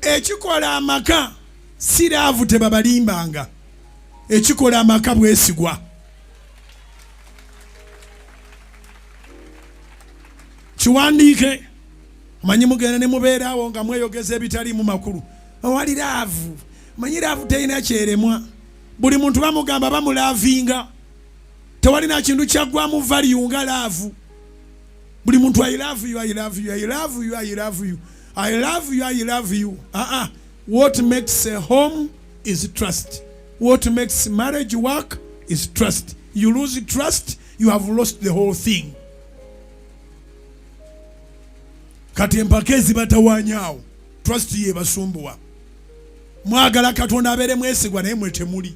Ekikola amaka si laavu, tebabalimbanga. Ekikola amaka bwesigwa. Kiwandiike. Omanyi mugenda ne mubeeraawo nga mweyogeza ebitaliimu makulu. Owali laavu, omanyi laavu terina kyeremwa. Buli muntu bamugamba bamulaavinga, tewali na kintu kyaggwamu value nga laavu. Buli muntu I love you, I love you, I love you, I love you, I love you, I love you. What makes a home is trust. What makes marriage work is trust. You lose trust, you have lost the whole thing. Kati empaka ezibatawanyaawo trust yebasumbuwa. Mwagala Katonda abeere mwesigwa naye mwe temuli.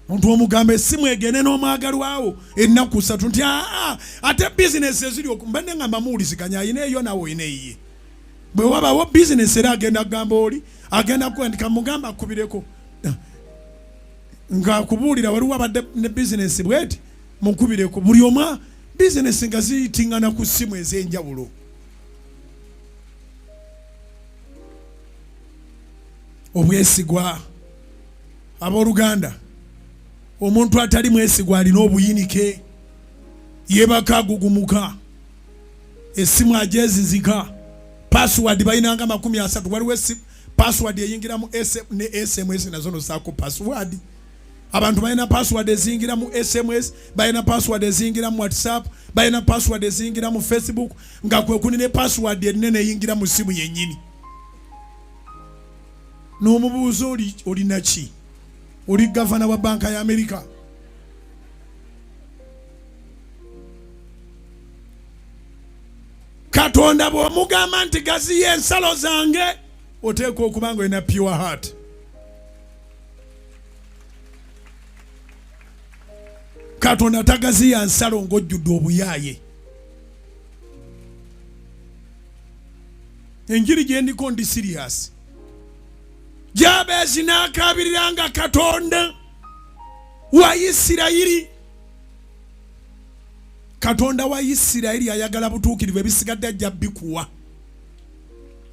Omuntu omugamba essimu egende n'omwagalwawo ennaku ssatu nti aa ate bizinesi eziri oku mbadde nga mbamuwuliziganya alina eyo nawe olina eyiye. Bwe wabawo bizinesi era agenda kugamba oli agenda kuwandika mugamba akubireko ng'akubuulira waliwo abadde ne bizinesi bweti mukubireko. Buli omu bizinesi nga ziyitingana ku ssimu ez'enjawulo. Obwesigwa. Abooluganda, omuntu atali mwesigwa alina obuyinike, yeebaka agugumuka, essimu agyezizika, password balinanga 30, waliwo password eyingira mu ne SMS nazo nosaako password. Abantu balina password eziyingira mu SMS, balina password eziyingira mu WhatsApp, balina password eziyingira mu Facebook, nga kwe kuli ne password ennene eyingira mu ssimu yennyini. N'omubuuza olina ki? Oli gavana wa banka ya Amerika? Katonda bw'omugamba nti gaziya ensalo zange, oteekwa okuba nga olina pure heart. Katonda tagaziya nsalo ng'ojjudde obuyaaye. Enjiri gye ndiko ndi serious. Jabezi n'akaabiriranga Katonda wa Isirayiri. Katonda wa Isirayiri ayagala butuukirivu, ebisigadde ajja bikuwa.